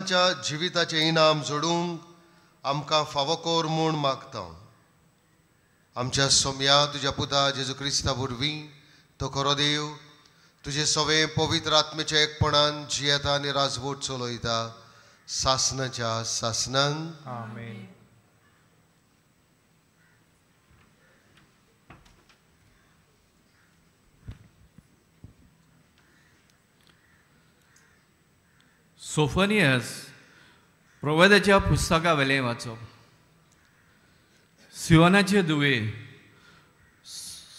सासणाच्या जिविताचें इनाम जोडूंक आमकां फावो कर म्हूण मागता. आमच्या सोम्या तुज्या पुता जेजू क्रिस्ता वरवीं तो खरो देव तुजे सवे पवित्र आत्मेच्या एकपणान जियेता आनी राजवट चलयता सासणाच्या सासणांक. आमेन. सोफनियस प्रवादाच्या पुस्तका वेलें वाचप. सियोनाचे दुवे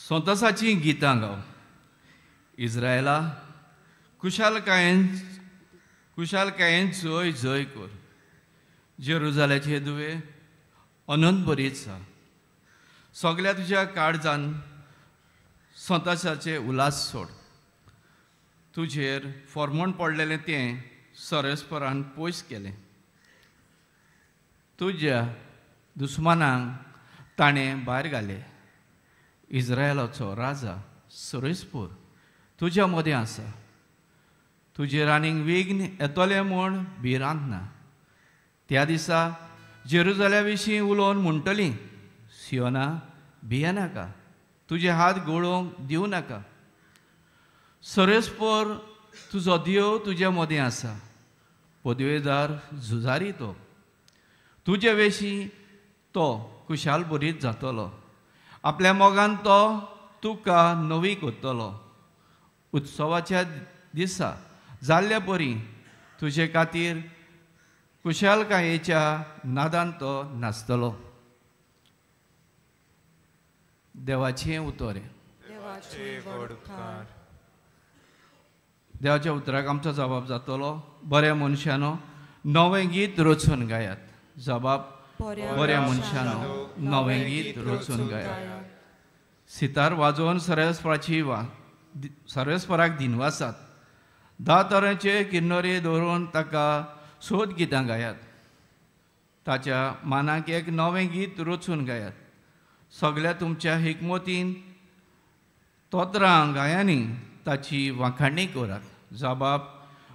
संतोसाचीं गितां गाव. इस्रायला कुशालकायेन जय जय कर. जेरुजाल्याचे दुवे अनंत बरीच जा. सगल्या तुज्या काळजान संतोसाचे उल्हास सोड. तुजेर फॉर्मोण पडलेलें तें सरस्परान पयस केलें. तुज्या दुस्मानांक ताणें भायर घाले. इस्रायलाचो राजा सरस्पोर तुज्या मदें आसा. तुजेर आनीक विघ्न येतलें म्हूण भिरांत ना. त्या दिसा जेरुजाल्या विशीं उलोवन म्हणटली, सियोना भियेनाका, तुजे हात गळोवंक दिवं नाका. सरस्पोर तुजो देव तुज्या मदें आसा. पदवेदार झुजारी तो. तुजे विशीं तो खुशाल बरीत जातलो. आपल्या मोगान तो तुका नवी करतलो. उत्सवाच्या दिसा जाल्ल्या परी तुजे खातीर खुशालकायेच्या नादान तो नाचतलो. देवाचें उतर. देवाच्या उतराक आमचो जबाब जातलो. बऱ्या मनशानो नवें गीत रचून गायात. जबाब बऱ्या मनशानो नवें गीत रचून गायात. सितार वाजोवन सरस्पराक दिनवासात. 10 तरांचे किन्नरे दवरून ताका सोद गितां गायात. ताच्या मानाक एक नवें गीत रचून गायात. सगल्या तुमच्या हिकमतीन तोत्रां गायांनी ताची वाखाणी करात. जबाब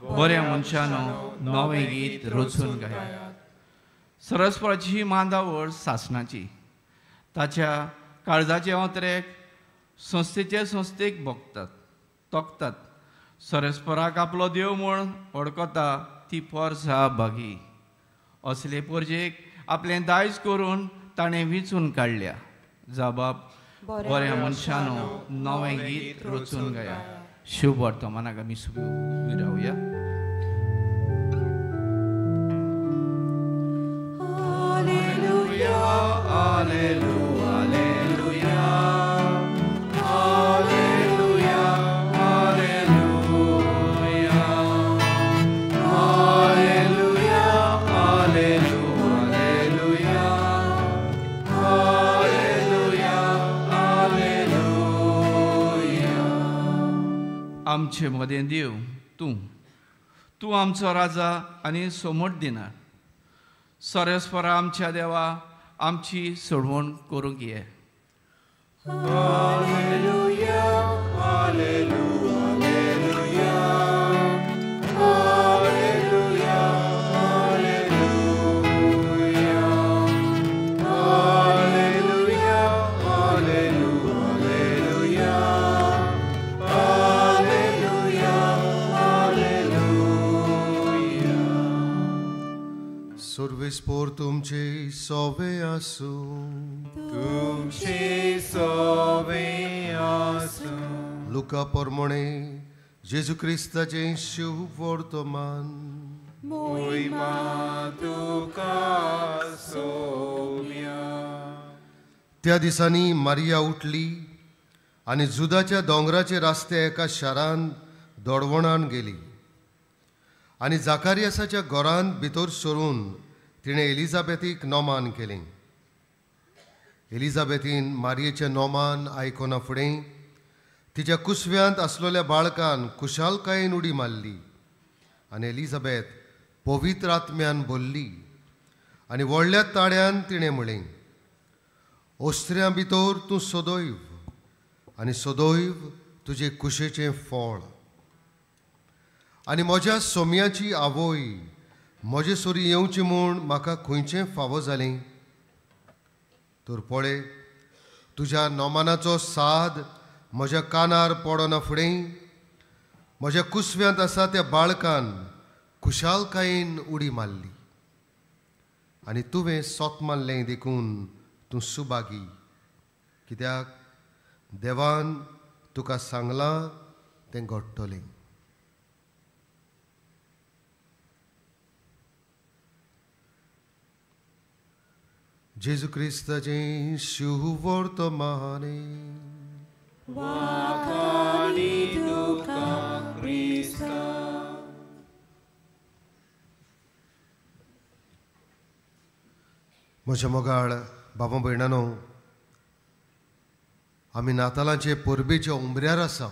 बऱ्या मनशानो नवें गीत रचून गायात. सरस्पराची मांदावळ सासणाची. ताच्या काळजाचे अंतरेक संस्थेचे संस्थेक भोगतात तोखतात. सरस्पराक आपलो देव म्हूण वळखता ती पोरसा भागी. असले पोरजेक आपलें दायज करून ताणें विंचून काडल्या. जबाब बऱ्या मनशानो नवें गीत रचून गाया. शुभ वर्तमानाक आमी विरावया. Hallelujah, hallelujah, hallelujah, hallelujah, hallelujah, hallelujah, hallelujah, hallelujah. आमचे मदें देव तूं, तूं आमचो राजा आनी सोमोट दिना. सरस्परा आमच्या देवा आमची सोडवण करूंक ये. Hallelujah, hallelujah, hallelujah, hallelujah, hallelujah, hallelujah, hallelujah, hallelujah. सर्वेस्पोर तुमचे सोवे आसूं. तुमचे सोवे आसूं. लुका परमणे जेजू क्रिस्ताचें शुभ वर्तमान. मोहिमा तुका सोम्या. त्या दिसांनी मारिया उठली आनी जुदाच्या दोंगराचे रस्ते एका शारान दोडवणान गेली आनी जाकारियासाच्या घरांत भितर सरून तिणें एलिझाबेथीक नोमान केलें. एलिझाबेथीन मारयेचें नोमान आयकना फुडें तिच्या कुसव्यांत आसलेल्या बाळकान खुशालकायेन उडी मारली आनी एलिझाबेथ पवित्र आत्म्यान बोल्ली आनी व्हडल्या ताळ्यान तिणें म्हळें, ओस्त्र्यां भितर तूं सदैव आनी सदैव तुजे कुशेचें फळ. आनी म्हज्या सोम्याची आवय म्हजे सरी येवची म्हूण म्हाका खंयचें फावो जालें? तर पळय, तुज्या नोमानाचो साद म्हज्या कानार पडना फुडें म्हज्या कुसव्यांत आसा त्या बाळकान खुशालकायेन उडी मारली. आनी तुवें सोत मारलें देखून तूं सुभागी, कित्याक देवान तुका सांगलां तें घडटलें. जेजू क्रिस्ताचें शुभवर्तमाने. वाखाणी तुका क्रिस्ता. म्हज्या मोगाळ बाबा भयणानो, आमी नातालांचे परबेच्या उमऱ्यार आसा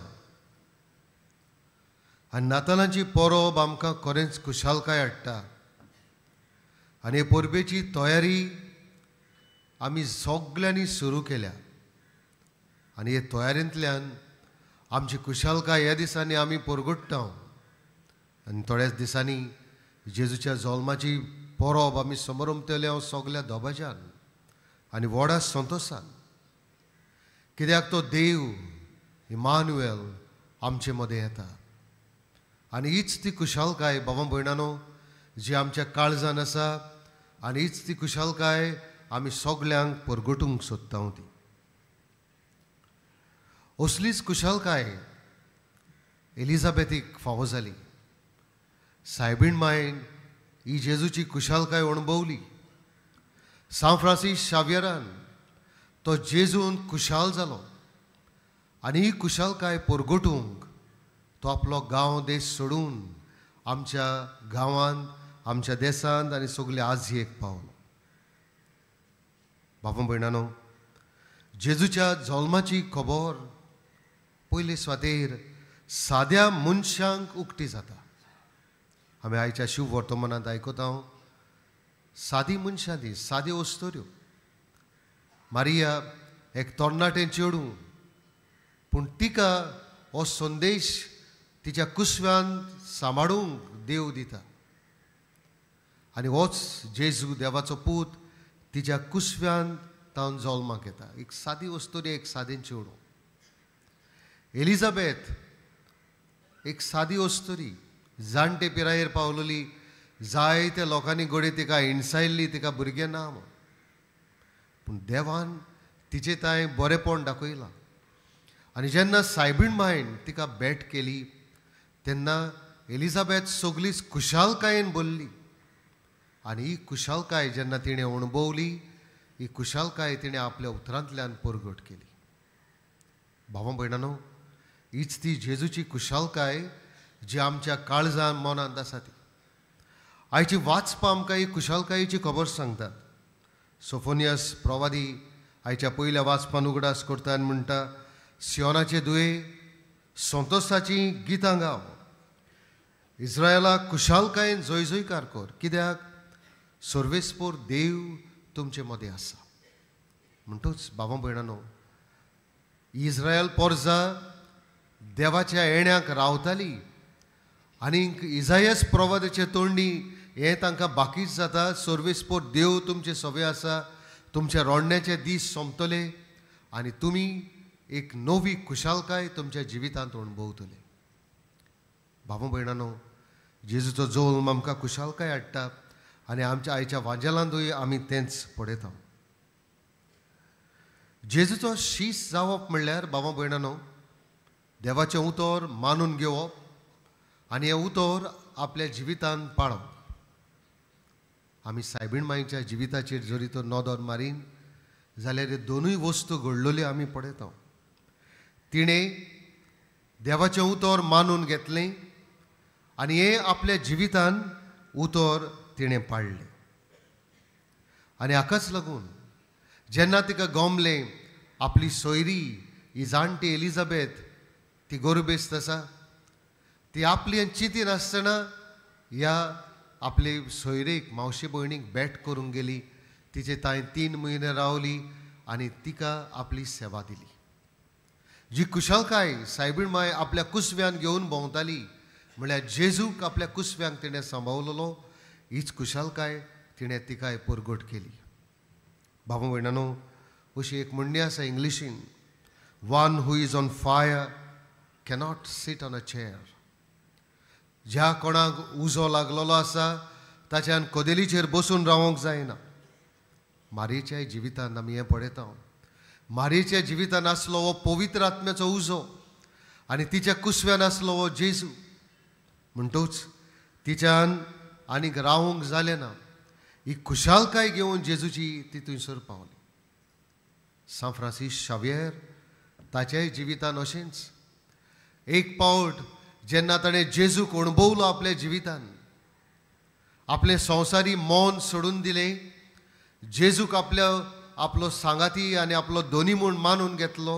आनी नातालांची परब आमकां खरेंच खुशालकाय हाडटा. आनी हे परबेची तयारी आमी सगल्यांनी सुरू केल्या आनी हे तयारेंतल्यान आमची खुशालकाय ह्या दिसांनी आमी परगट्टा. आनी थोड्याच दिसांनी जेजूच्या जल्माची परब आमी समरमतले हांव सगल्या दबाज्यान आनी व्हडा संतोशान, कित्याक तो देव इमानुएल आमचे मदें येता. आनी हीच ती खुशालकाय बाबा भयणानो जी आमच्या काळजान आसा आनी हीच ती खुशालकाय आमी सगल्यांक परगटूंक सोदता ती. असलीच खुशालकाय एलिझाबेथीक फावो जाली. सायबीण मायन ही जेजूची खुशालकाय अणभवली. सांत फ्रांसीस शावियरान तो जेजून खुशाल जालो आनी ही खुशालकाय परगटूंक तो आपलो गांव देश सोडून आमच्या गांवांत, आमच्या देशांत आनी सगळे आजयेक पावलो. बाबा भयणानो, जेजूच्या जल्माची खबर पयले सुवातेर साद्या मनशांक उक्ती जाता. आमी आयच्या शिव वर्तमानांत आयकता सादी मनशां ती साद्यो अस्तुऱ्यो. मारिया एक तरणाटें चेडूं, पूण तिका हो संदेश तिच्या कुसव्यान सांबाळूंक देव दिता आनी होच जेजू देवाचो पूत तिच्या कुसव्यान तावन जल्माक येता. एक सादी अस्तुरी, एक सादें चेडूं. एलिझाबेथ एक सादी अस्तुरी, जाणटे पिरायेर पावलेली, जायत्या लोकांनी घडये तिका हिणसायल्ली, तिका भुरगें ना म्हूण, पूण देवान तिचे तांय बरेंपण दाखयलां. आनी जेन्ना सायबीण मायन तिका भेट केली तेन्ना एलिझाबेथ सगलीच खुशालकायेन बोल्ली आनी ही खुशालकाय जेन्ना तिणें अणभवली, ही खुशालकाय तिणें आपल्या उतरांतल्यान परगट केली. भावा भयणानो, हीच ती जेजूची खुशालकाय जी आमच्या काळजान मनांत आसा ती. आयची वाचपां आमकां ही खुशालकायेची खबर सांगतात. सोफोनियस प्रवादी आयच्या पयल्या वाचपान उगडास करता आनी म्हणटा, सियोनाचे दुये संतोशाचीं गितां गाव, इस्रायलाक खुशालकायेन जय जयकार कर, कित्याक सर्वेस्पोर देव तुमचे मदें आसा. म्हणटूच बाबा भयणानो, इस्रायल पोरजा देवाच्या येण्याक रावताली आनी इजायस प्रवादाचे तोंडी हें तांकां बाकीच जाता, सर्वेस्पोर देव तुमचे सवे आसा, तुमच्या रोडण्याचे दीस सोंपतले आनी तुमी एक नवी खुशालकाय तुमच्या जिवितांत अणभवतले. बाबा भयणानो, जेजूचो जल्म आमकां खुशालकाय हाडटा आनी आमच्या आयच्या वांजेलांतूय आमी तेंच पळयता. जेजूचो शीस जावप म्हणल्यार बाबा भयणानो देवाचें उतर मानून घेवप आनी हें उतर आपल्या जिवितांत पाळप. आमी सायबीण माईच्या जिविताचेर जरी तो नदर मारीन जाल्यार दोनूय वस्तू घडलेल्यो आमी पळयता. तिणें देवाचें उतर मानून घेतलें आनी हें आपल्या जिवितान उतर तिणें पाळ्ळें. आनी हाकाच लागून जेन्ना तिका गमलें आपली सोयरी ही जाणटी एलिझाबेथ ती गोरबेस्त आसा, ती आपली चिंतीन आसतना ह्या आपले सोयरेक मावशे भयणीक भेट करूंक गेली. तिचे तांय 3 म्हयने रावली आनी तिका आपली सेवा दिली. जी खुशालकाय सायबीण माय आपल्या कुसव्यान घेवन भोंवताली, म्हणल्यार जेजूक आपल्या कुसव्यांक तिणें सांबाळलेलो, हीच खुशालकाय तिणें तिकाय परगट केली. बाबा भयणानो, अशी एक म्हणणी आसा इंग्लिशीन, one who is on fire cannot sit on a chair. ज्या कोणाक उजो लागलेलो आसा ताच्यान कदेलीचेर बसून रावंक जायना. मारयेच्या जिवितान आमी हें पळयता. मारयेच्या जिवितान आसलो हो पवित्र आत्म्याचो उजो आनी तिच्या कुसव्यान आसलो हो जेजू. म्हणटूच तिच्यान आनीक रावंक जालें ना. ही खुशालकाय घेवन जेजूची ती थंयसर पावली. सांत फ्रांसीस शावियर ताच्याय जिवितान अशेंच एक पावट जेन्ना ताणें जेजूक अणभवलो आपल्या जिवितान, आपलें संवसारी मन सोडून दिलें, जेजूक आपल्या आपलो सांगाती आनी आपलो दोनी म्हूण मानून घेतलो,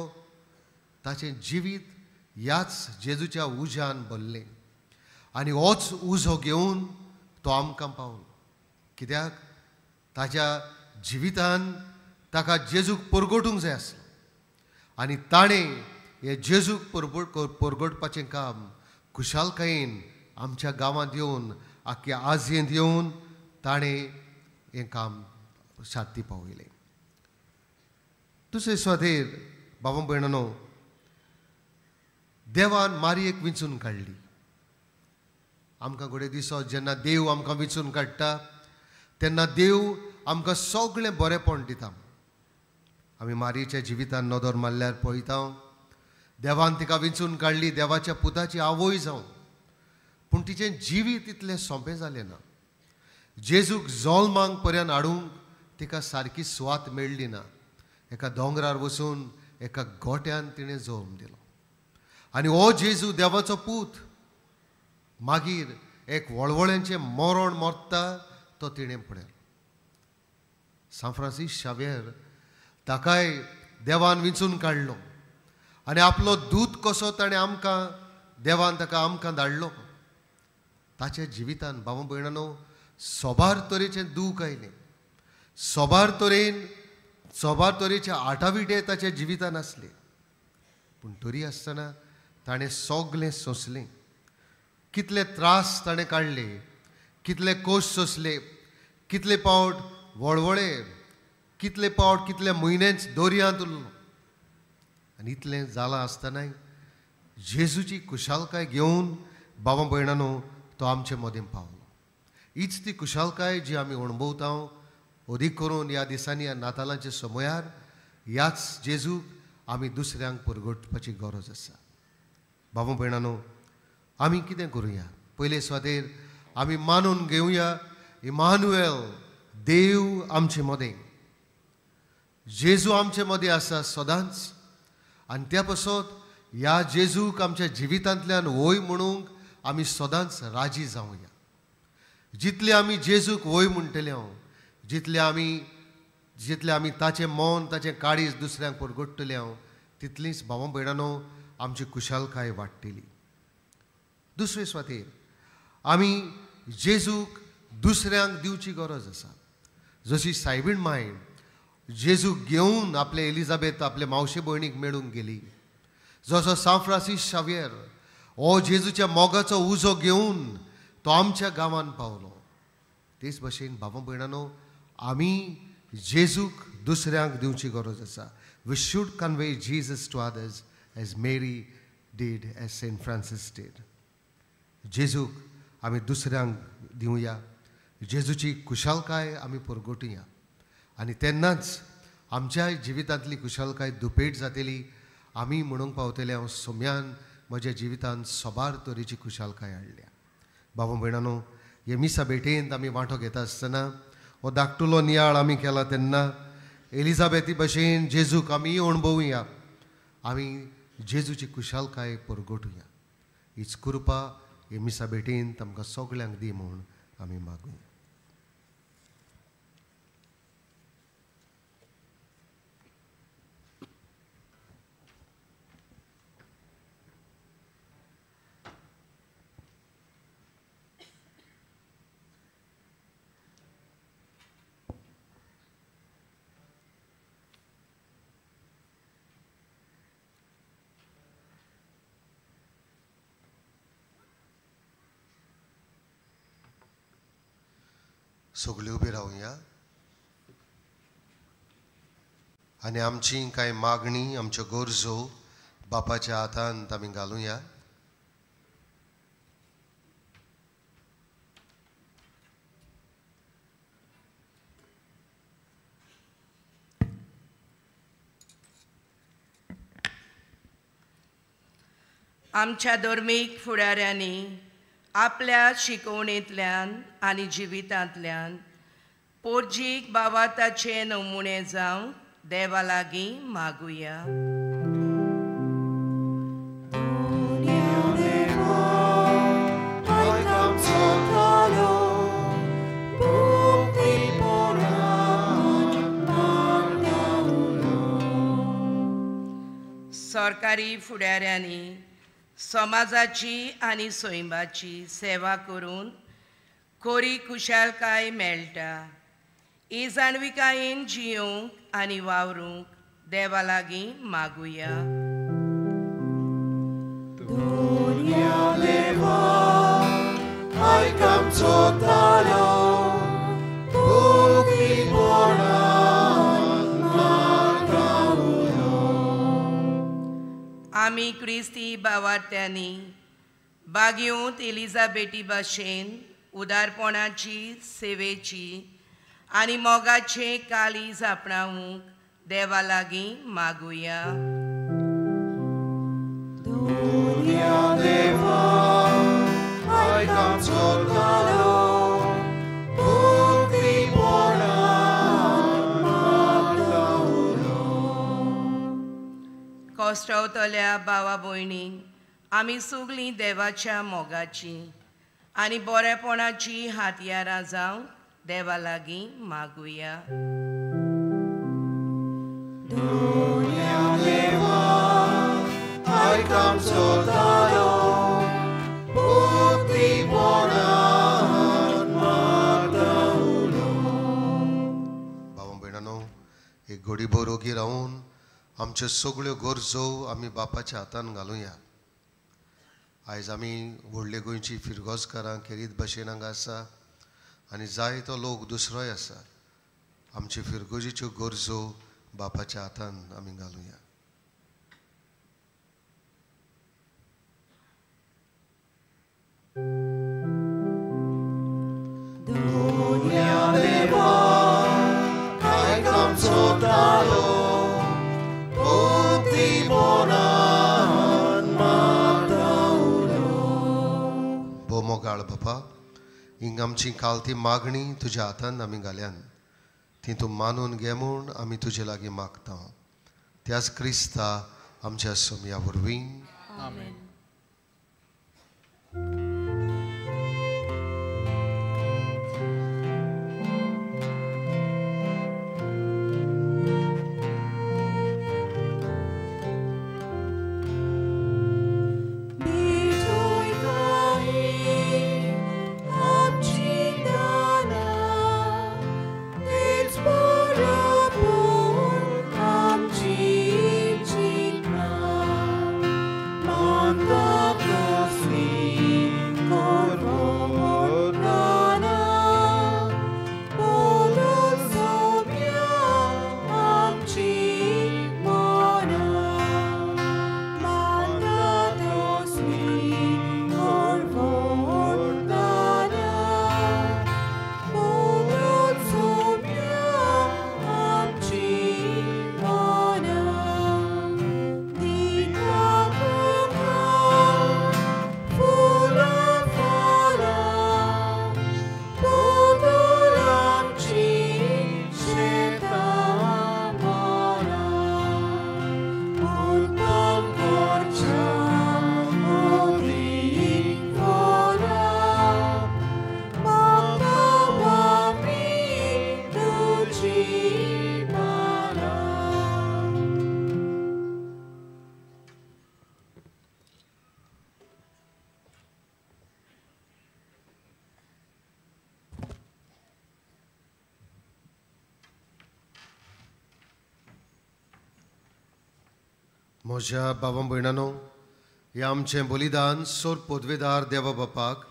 ताचें जिवीत ह्याच जेजूच्या उज्यान भरलें आनी होच उजो घेवन तो आमकां पावलो. कित्याक ताच्या जिवितान ताका जेजूक परगटूंक जाय आसलो आनी ताणें हें जेजूक परगटपाचें काम खुशालकायेन आमच्या गांवांत येवन आख्या आजयेंत येवन ताणें हें काम साध्य पावयलें. दुसरे सुवातेर बाबा भयणानो, देवान मारयेक विंचून काडली. आमकां घडये दिसत जेन्ना देव आमकां विंचून काडटा तेन्ना देव आमकां सगळें बरेंपण दिता. आमी मारयेच्या जिवितान नदर मारल्यार पळयता देवान तिका विंचून काडली देवाच्या पुताची आवय जावन, पूण तिचें जिवीत इतलें सोंपें जालें ना. जेजूक जल्मांक पर्यंत हाडूंक तिका सारकी सुवात मेळ्ळी ना. एका दोंगरार वचून एका गोट्यान तिणें जल्म दिलो आनी हो जेजू देवाचो पूत मागीर एक वळवळ्यांचें मरण मरता तो तिणें पळयलो. सांत फ्रांसीस शावियर ताकाय देवान विंचून काडलो आनी आपलो दूत कसो ताणें आमकां देवान ताका आमकां धाडलो. ताच्या जिवितान बाबा भयणानो सोबार तरेचें दूख आयलें, सोबार तरेन सोबार तरेचे आटाविटे ताच्या जिवितान आसले, पूण तरी आसतना ताणें सगलें सोंसलें. कितले त्रास ताणें काडले, कितले कोश सोंसले, कितले पावट वळवळे, कितले पावट कितले म्हयनेच दर्यांत उरलो. आनी इतलें जालां आसतनाय जेजूची खुशालकाय घेवन बाबा भयणानो तो आमचे मदें पावलो. हीच ती खुशालकाय जी आमी अणभवता अदीक करून ह्या दिसांनी ह्या नातालांच्या समयार ह्याच जेजूक आमी दुसऱ्यांक परगटपाची गरज आसा. बाबा भयणानो, आमी कितें करुया? पयले सुवातेर आमी मानून घेवया इमानुएल देव आमचे मदें, जेजू आमचे मदें आसा सदांच. आनी त्या पासत ह्या जेजूक आमच्या जिवितांतल्यान वय म्हणूंक आमी सदांच राजी जावया. जितले आमी जेजूक वय म्हणटले हांव, जितले आमी ताचें मन ताचें काळीज दुसऱ्यांक परगट्टले हांव, तितलीच भावा भयणानो आमची खुशालकाय वाडटली. दुसरे सुवातेर आमी जेजूक दुसऱ्यांक दिवची गरज आसा. जशी सायबीण माय जेजूक घेवन आपले एलिजाबेथ आपले मावशे भयणीक मेळूंक गेली, जसो सांत फ्रांसीस शावियर हो जेजूच्या मोगाचो उजो घेवन तो आमच्या गांवांत पावलो, तेच भशेन बाबा भयणानो आमी जेजूक दुसऱ्यांक दिवची गरज आसा. We should convey Jesus to others as Mary did, as Saint Francis did. जेजूक आमी दुसऱ्यांक दिवया, जेजूची खुशालकाय आमी परगटुया आनी तेन्नाच आमच्या जिवितांतली खुशालकाय दुपेट जातली. आमी म्हणूंक पावतले हांव सोम्यान म्हज्या जिवितांत सोबार तरेची खुशालकाय हाडल्या. बाबा भयणानो, हे मिसा भेटेंत आमी वांटो घेता आसतना हो धाकटुलो नियाळ आमी केला तेन्ना एलिजाबेथी भशेन जेजूक आमी अणभवुया, आमी जेजूची खुशालकाय परगटुया. हीच कृपा हे मिसा भेटेंत आमकां सगल्यांक दी म्हूण आमी मागुया. सगळी उबी रावया आनी आमची कांय मागणी, आमच्यो गरजो बापाच्या हातांत आमी घालुया. आमच्या धर्मीक फुडाऱ्यांनी आपल्या शिकवणेंतल्यान आनी जिवितांतल्यान पोर्जीक बावाताचे नमुने जावंक देवा लागीं मागुया. सरकारी फुडाऱ्यांनी समाजाची आनी सैमाची सेवा करून खरी खुशालकाय मेळटा. ही जाणविकायेन जियोंक आनी वावरूंक देवा लागीं मागुया. आमी क्रिस्ती भावार्थ्यांनी बागेवंत एलिझाबेटी भाशेन उदारपणाची, सेवेची आनी मोगाचें काळीज आपणावंक देवा लागीं मागुया. कश्टवतल्या भावा भयणींक आमी सगळीं देवाच्या मोगाची आनी बरेपणाची हातयारां जावंक देवा लागीं मागुया. भावा भयणांनो, एक घडीभर ओगी रावून आमच्यो सगळ्यो गरजो आमी बापाच्या हातान घालुया. आयज आमी व्हडले गोंयची फिरगोजकारां खेरीत भशेन हांगा आसा आनी जायतो लोक दुसरोय आसा. आमच्यो फिरगोजीच्यो गरजो बापाच्या हातान आमी घालुया. भोमोगाळ बापा, हिंग आमची कालती मागणी तुज्या हातान आमी घाल्यान, ती तूं मानून घे म्हूण आमी तुजे लागीं मागता. त्याच क्रिस्ता आमच्या सोमया वरवीं. आमेन. म्हज्या बाबा भयणानो, हें आमचें बलिदान सोर पदवेदार देवा बापाक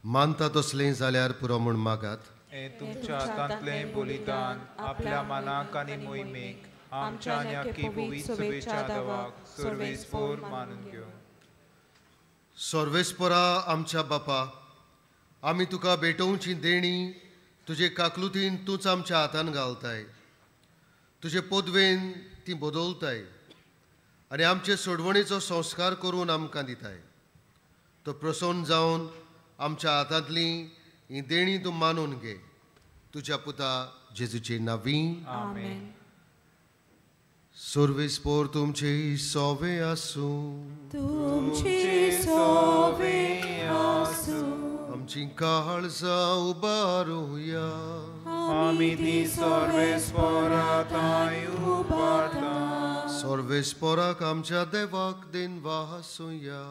मानता तसलें जाल्यार पुरो म्हूण मागात. हें तुमच्या हातांतलें बलिदान आपल्या मनाक आनी मोहिमेक आमच्या आनी आख्खी पवित्र सभेच्या देवाक सर्वेस्पोर मानून घेवं. सर्वेस्पोरा आमच्या बापा, आमी तुका भेटोवची देणी तुजे काकलुतीन तूंच आमच्या हातान घालताय, तुजे पदवेन ती बदलताय आनी आमचे सोडवणेचो संस्कार करून आमकां दिताय. तो प्रसन्न जावन आमच्या हातांतली ही देणी तूं मानून घे. तुज्या पुता जेजूचे नांवी आमेन. सर्वेस्पोर तुमचे सोवे आसूं, तुमचे सोवे आसूं. आमची काळजां उबारुया, आमी ती सर्वेस्पोरा थांय उबारता. सर्वेस्पोराक आमच्या देवाक देनवा आसुया.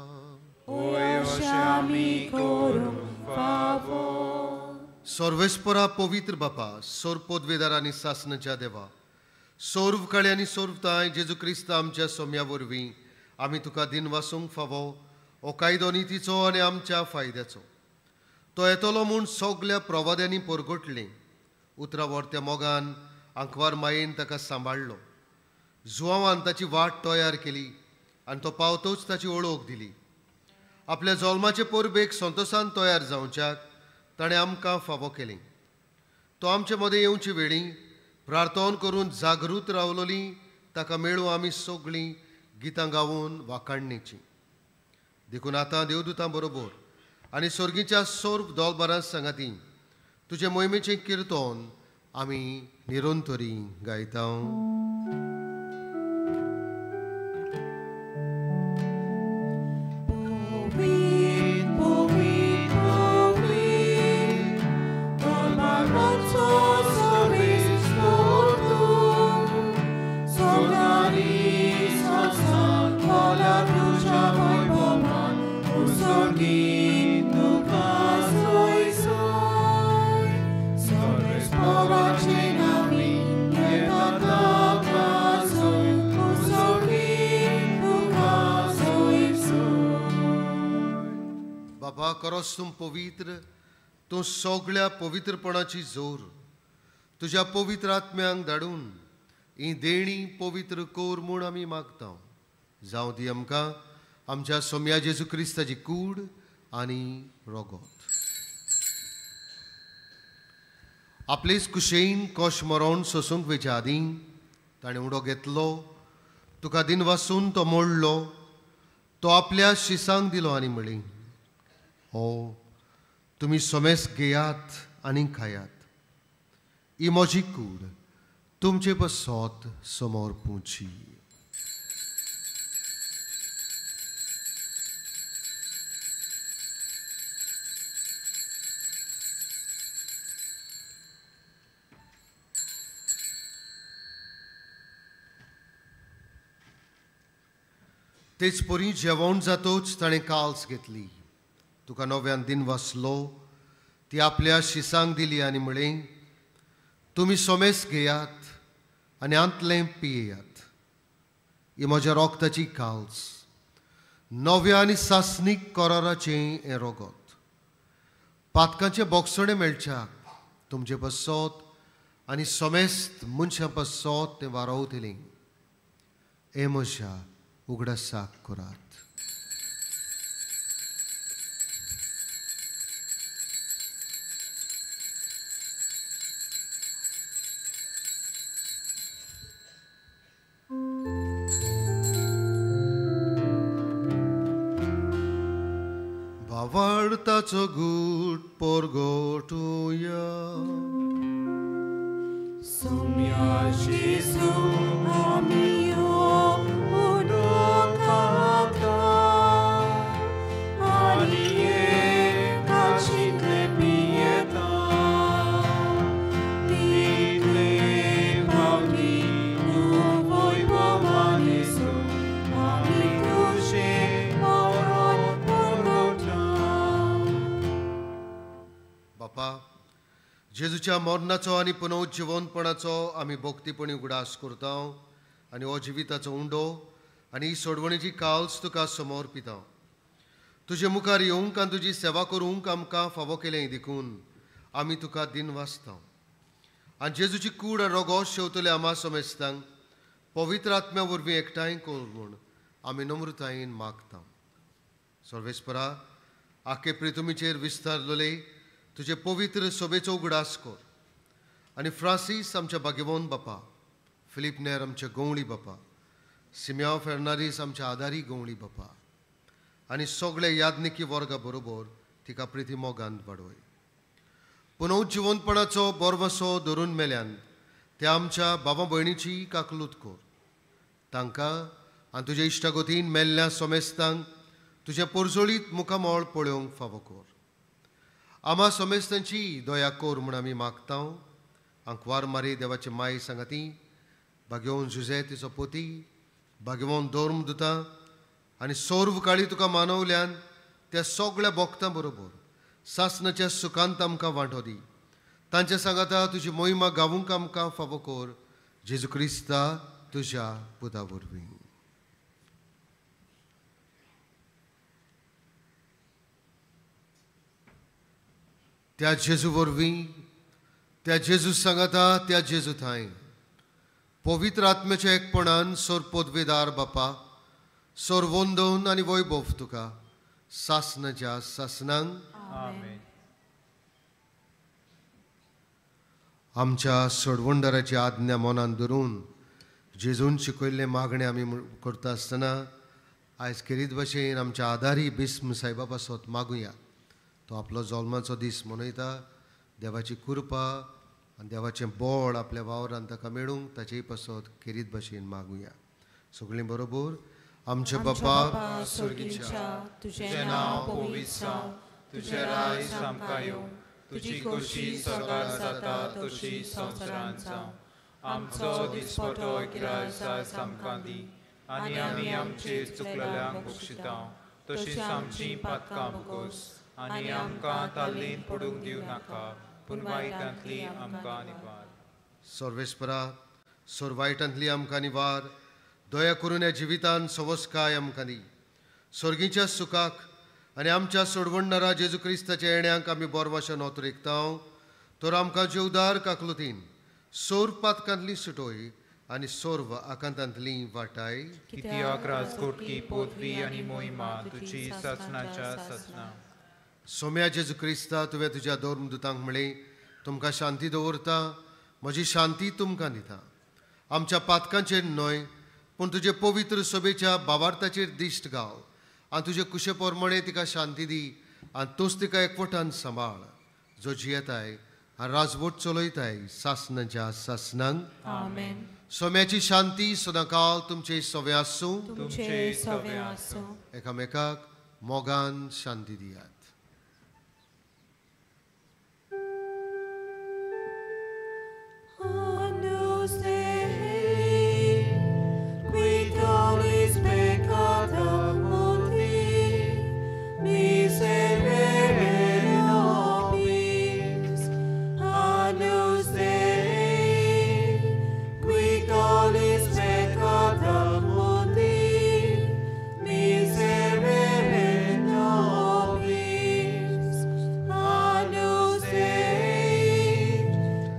होय अशें आमी करूंक फावो. सर्वेस्पोरा पवित्र बापा, सर्व पदवेदार आनी सासणाच्या देवा, सर्व काळी आनी सर्व तांय जेजू क्रिस्त आमच्या सोम्या वरवीं आमी तुका दिनवासूंक फावो. हो कायदो नितीचो आनी आमच्या फायद्याचो. तो येतलो म्हूण सगल्या प्रवाद्यांनी परगटलें. उतरां व्हरत्या मोगान आंकवार मायेन ताका सांबाळ्ळो. जुवांवान ताची वाट तयार केली आनी तो पावतोच ताची ओळख दिली. आपल्या जल्माचे परबेक संतोसान तयार जावच्याक ताणें आमकां फावो केलें. तो आमचे मदें येवचे वेळी प्रार्थना करून जागृत रावलोली ताका मेळूं आमी सगळीं गितां गावून वाखाणणेचीं. देखून आतां देवदूतां बरोबर आनी सर्गीच्या सर्व दोलबारां सांगाती तुजे मोहिमेचें किर्तन आमी निरंतरी गायता. बाबा करोस तूं पवित्र, तूं सगळ्या पवित्रपणाची जोर. तुज्या पवित्र आत्म्यांक धाडून ही देणी पवित्र कोर म्हूण आमी मागता. जावं ती आमकां आमच्या सोम्या जेजू क्रिस्ताची कूड आनी रोगोत. आपलेच कुशेन कोश मरोण सोसूंक वेच्या आदीं ताणें उडो घेतलो, तुका दिनवासून तो मोडलो, तो आपल्या शिसांक दिलो आनी म्हळें, हो तुमी सोमेस घेयात आनी खायात, ही म्हजी कूड तुमचे पसत समोर पुची. तेच परी जेवण जातोच ताणें काल्स घेतली, तुका नव्यान दिन वाचलो, ती आपल्या शिसांक दिली आनी म्हळें, तुमी सोमेस घेयात आनी आंतलें पियेयात, ही म्हज्या रोगताची काल्स, नव्या आनी सासणीक कराराचें हें रोगत. पातकांचें बोगसणें मेळच्याक तुमचे पसत आनी सोमेस्त मनशां पसत तें वारोवतलें. हें म्हज्या उगडासाक करात. भावार्थाचो गूट परगटुया. सोम्या जेजू आमी उदो खाता आनी एकाचितले पियेता, तितले फावटी तूं वैभवान येसू आमी तुजें मरण परगटा. बापा, जेजूच्या मरणाचो आनी पुनर्जिवनपणाचो आमी भक्तीपणी उगडास करता आनी हो जिविताचो उंडो आनी ही सोडवणेची काल्स तुका समोर पिता. तुजे मुखार येवंक आनी तुजी सेवा करूंक आमकां फावो केलें देखून आमी तुका दिनवासता. आनी जेजूची कूड आनी रोगो शेवतले आमा समेस्तांक पवित्र आत्म्या वरवीं एकठांय कर म्हूण आमी नम्रतायेन मागता. सर्वेस्परा, आखे प्रितुमीचेर विस्तारलेले तुजे पवित्र सभेचो उगडास कर आनी फ्रांसीस आमच्या भाग्यवंत बापा, फिलीप नेर आमच्या गवळी बापा, सिमियांव फेर्नांडीस आमच्या आदारी गवळी बापा आनी सगळे याज्ञिकी वर्गा बरोबर तिका प्रिती मोगान वाडोय. पुनर्जिवंतपणाचो बोरवसो धरून मेल्यान त्या आमच्या बाबा भयणीची काकलूत कर. तांकां आनी तुज्या इश्टागतीन मेल्ल्या सोमेस्तांक तुजें पोरजोळीत मुखामळ पळोवंक फावो कर. आमा सोमेस्तांची दया कर म्हूण आमी मागता. आंकवार मारी देवाची माय सांगाती, भाग्यवंत जुझे तिचो पोती, भाग्यवंत धर्म दुता आनी सर्व काळी तुका मानवल्यान त्या सगळ्या भोक्तां बरोबर सासनाच्या सुखांत आमकां वांटो दी. तांच्या सांगाता तुजी मोहिमा गावूंक आमकां फावो कर, जेजू क्रिस्ता तुज्या पुता वरवीं. त्या जेजू वरवीं, त्या जेजू सांगाता, त्या जेजू थांय पवित्र आत्म्याच्या एकपणान सोर पदवेदार बापा, सोर वंदन आनी वैभव तुका सासनाच्या सासनांक. आमेन. आमच्या सोडवणदाराची आज्ञा मनान धरून जेजून शिकयल्ले मागणे आमी करता आसतना आयज खेरीत भशेन आमच्या आदारी बिस्म साहेबा पासत मागुया. तो आपलो जल्माचो दीस मनयता. देवाची कृपा आनी देवाचें बळ आपल्या वावरान ताका मेळूंक ताचेय पासत खेरीत भशेन मागुया. सगळीं बरोबर. आमच्या बापा स्वर्गीच्या, तुजें नांव पवित्र जावं, तुजें राज आमकां येवं, तुजी खोशी स्वर्गार जाता तशी संवसारांत जावं. आमचो दिसपटो ग्रास आज आमकां दी आनी आमी आमचे चुकलेल्यांक बक्षिता तशीच आमची पातकां भोगोस आनी आमकां ताल्लीन पडूंक दिवं नाका, पूण वायटांतली आमकां निवार. सर्वेस्परा, सोर वायटांतली आमकां निवार. दया करून ह्या जिवितान सवस्काय आमकां दी. स्वर्गीच्या सुखाक आनी आमच्या सोडवणदारा जेजू क्रिस्ताच्या येण्यांक आमी बोरवाशा नोत रेखता. तर आमकां जेवदार काकलुतीन सोर पातकांतली सुटोय आनी सोर्व आकांतांतली वाटाय. कित्याक राजकोटकी पदवी आनी मोहिमा तुजी सासनाच्या सासना. सोम्या जेजू क्रिस्ता, तुवें तुज्या धर्मदुतांक म्हळें, तुमकां शांती दवरता, म्हजी शांती तुमकां दिता. आमच्या पातकांचेर न्हय पूण तुजे पवित्र सभेच्या भावार्थाचेर दिश्ट गाव आनी तुजे कुशे प्रमाणे तिका शांती दी आनी तूंच तिका एकवटान सांबाळ, जो जियेताय आनी राजवट चलयताय सासनाच्या सासनांक. आमेन. सोम्याची शांती सदांकाळ तुमचे सवे आसूं. तुमचे सवे आसूं. एकामेकाक मोगान शांती दियात. Agnus Dei, qui tollis peccata mundi, miserere nobis. Agnus Dei, qui tollis peccata mundi, miserere nobis. Agnus Dei,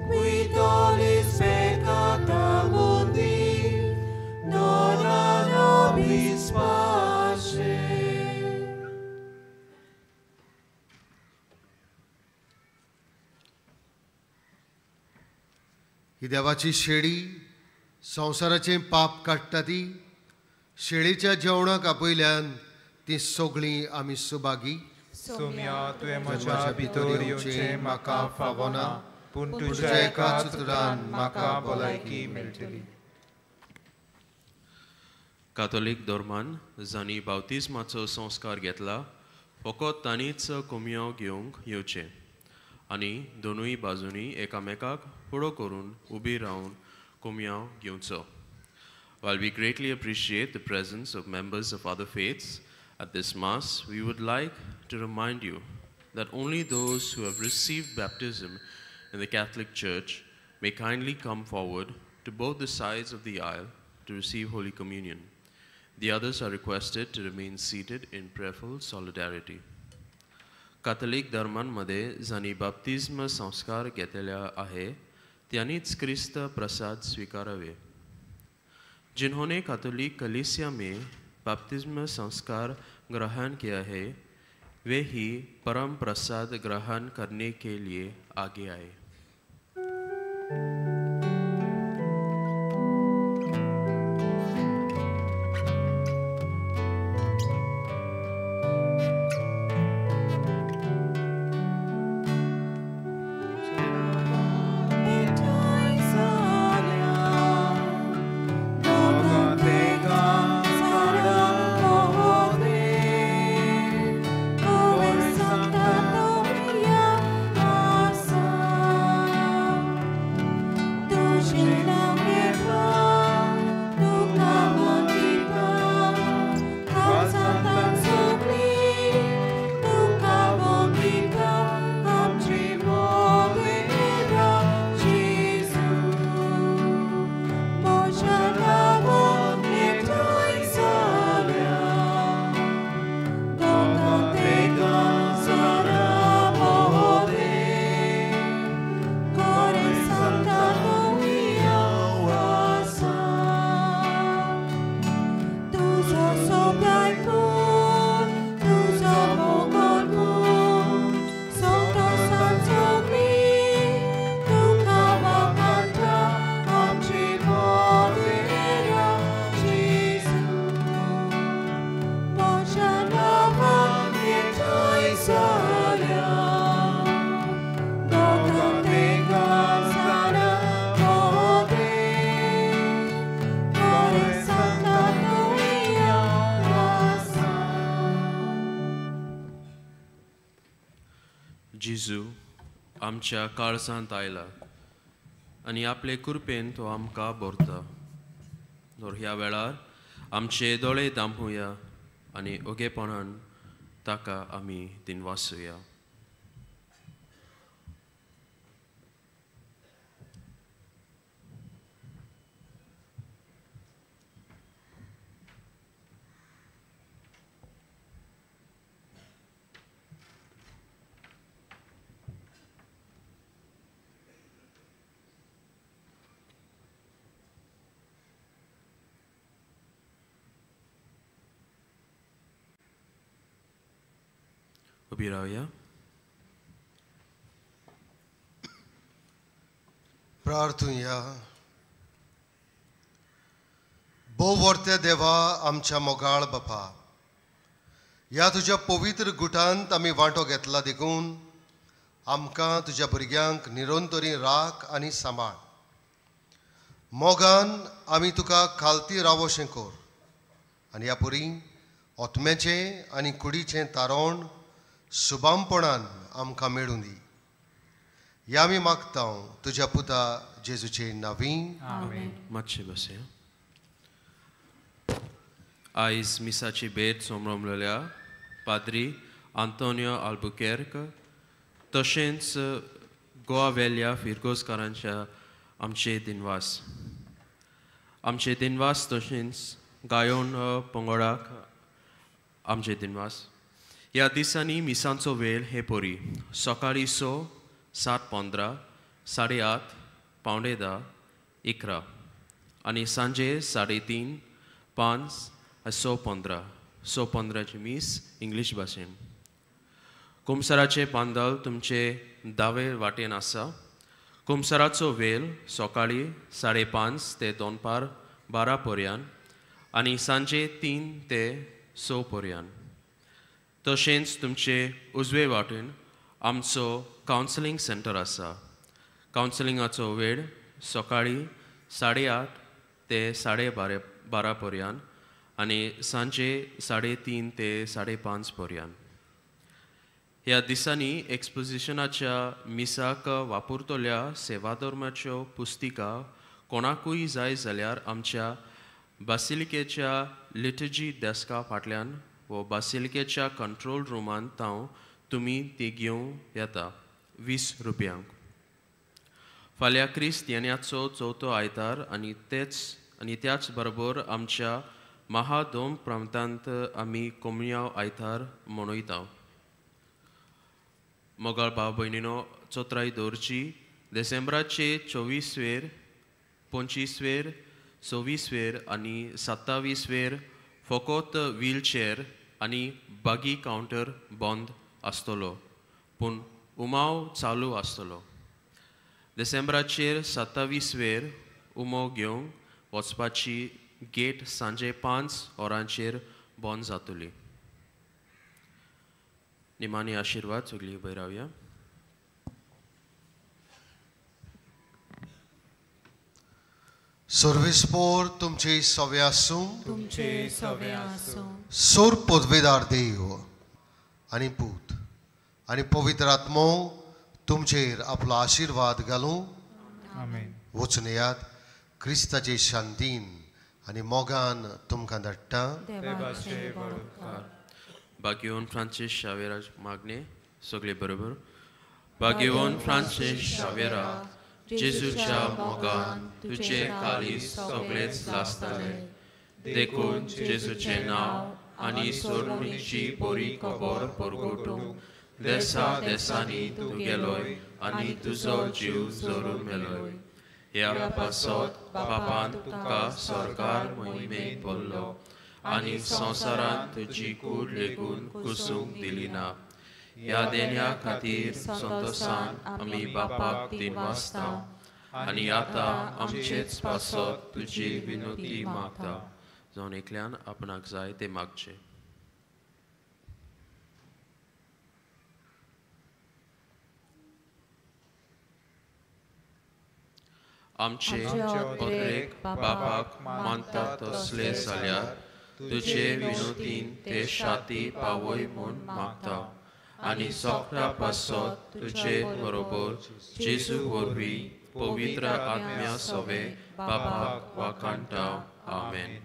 qui tollis peccata mundi, dona nobis pace. ही देवाची शेळी संवसाराचें पाप काडटा. ती शेळीच्या जेवणाक आपयल्यान ती सगळीं आमी सुभागी. सोम्या, तुवें म्हज्या भितर येवचें म्हाका फावना, पूण तुज्या एकाच उतरान म्हाका भलायकी मेळटली. कातोलीक धर्मान जांणी बावतिज्माचो संस्कार घेतला फकत तांणीच कोमयांव घेवंक येवचें आनी दोनूय बाजूंनी एकामेकाक फुडो करून उबी रावन कोमयांव घेवचो. While we greatly appreciate the presence of members of other faiths at this Mass, we would like to remind you that only those who have received baptism in the Catholic Church may kindly come forward to both the sides of the aisle to receive Holy Communion. The others are requested to remain seated in prayerful solidarity. Catholic धर्मांमध्ये जांणी बाप्तिज्म संस्कार घेतलेला आहे त्यांनीच क्रिस्त प्रसाद स्वीकारावे. जिन्होंने Catholic कलीसिया में बाप्तिज्म संस्कार ग्रहण किया है वे ही परम प्रसाद ग्रहण करने के लिए आगे आए. जेजू आमच्या काळजांत आयला आनी आपले कृपेन तो आमकां भरता. तर ह्या वेळार आमचे दोळे दांपूया आनी ओगेपणान ताका आमी दिनवासुया. उबी रावया. प्रार्थुया. भोव वर्ते देवा आमच्या मोगाळ बापा, ह्या तुज्या पवित्र गुटांत आमी वांटो घेतला देखून आमकां तुज्या भुरग्यांक निरंतरी राख आनी सांबाळ. मोगान आमी तुका खालती रावोशें कर आनी ह्या पुरी ओतम्याचें आनी कुडीचें तारोण सुबामपणान आमकां मेळूं दी. ह्या आमी मागता तुज्या पुता जेजूचे नांवी. मातशें बसया. आयज मिसाची भेट समरमलेल्या पाद्री आंतोनियो आल्बुकेर्क तशेंच गोवा वेल्या फिरगोजकारांच्या आमचे दिनवास. आमचे दिनवास तशेंच गायोन पंगडाक आमचे दिनवास. ह्या दिसांनी मिसांचो वेळ हे परी सकाळीं 6, 7:15, 8:30, 9:45, 11 आनी सांजे 3:30, 5, 6:15. 6:15 मीस इंग्लीश भाशेन. कुमसराचें पांदल तुमचे दावे वाटेन आसा. कुमसराचो वेळ सकाळीं 5:30 ते दनपार 12 पर्यंत आनी सांजे 3 ते 6 पर्यंत. तशेंच तुमचे उजवे वाटेन आमचो कावन्सिलींग सेंटर आसा. कावन्सिलिंगाचो वेळ सकाळीं 8:30 ते 12:30 पर्यंत आनी सांजे 3:30 ते 5:30 पर्यंत. ह्या दिसांनी एक्सपोजिशनाच्या मिसाक वापरतल्या सेवाधर्माच्यो पुस्तिका कोणाकूय जाय जाल्यार आमच्या बासिलिकेच्या लिटर्जी डेस्का फाटल्यान वो बासिलिकेच्या कंट्रोल रुमांत तांव तुमी ती घेवं येता 20 रुपयांक. फाल्यां क्रिस्त येण्याचो चवथो आयतार आनी त्याच बरोबर आमच्या महादोम प्रांतांत आमी कोमयाव आयतार मनयता. मोगाळ भाव भयणीनो, चोत्राय दवरची डिसेंबराचे 24वेर, 25वेर, 26वेर आनी 27वेर फकत व्हीलचेअर आनी बागी कावंटर बंद आसतलो, पूण उमाव चालू आसतलो. डिसेंबराचेर 27वेर उमो घेवंक वचपाची गेट सांजे 5 वरांचेर बंद जातली. निमाणी आशिर्वाद सगळीं उबी रावया. सर्वेस्पोर तुमचे सवे आसूं, तुमचे सवे आसूं. सोर पदवेदार देव आनी पूत आनी पवित्र आत्मो तुमचेर आपलो आशिर्वाद घालूं. आमेन. वचून येयात क्रिस्ताचे शांतीन आनी मोगान तुमकां धाडटा. देवाचे व्हड उपकार. भाग्यवन फ्रांसीस शावेरा मागणे सगळे बरोबर. भाग्यवन फ्रांसीस शावेरा, जेजूच्या मोगान तुजे काळीज सगळेच लासताले, देखून जेजूचें नांव आनी सोडणीची बरी खबर परगटूंक देसा देसांनी तूं गेलोय आनी तुजो जीव जरून मेलोय. ह्या पासत बापान तुका सरकार मोहिमेक भरलो आनी संवसारांत तुजी कूड लेगून कुसूंक दिली ना. ह्या देण्या खातीर संतोसान आमी बापाक दिनवासता आनी आतां आमचेच पासत तुजी विनोती मागता. जावन एकल्यान आपणाक जाय तें मागचें. आमचे अद्रेक बापाक मानता तसले जाल्यार तुजे विनोतीन ते शाती पावय म्हूण मागता आनी सगळ्या पासत तुजे बरोबर जेजू वरवीं पवित्र आत्म्या सवे बापाक वाखाणटा. आमेन.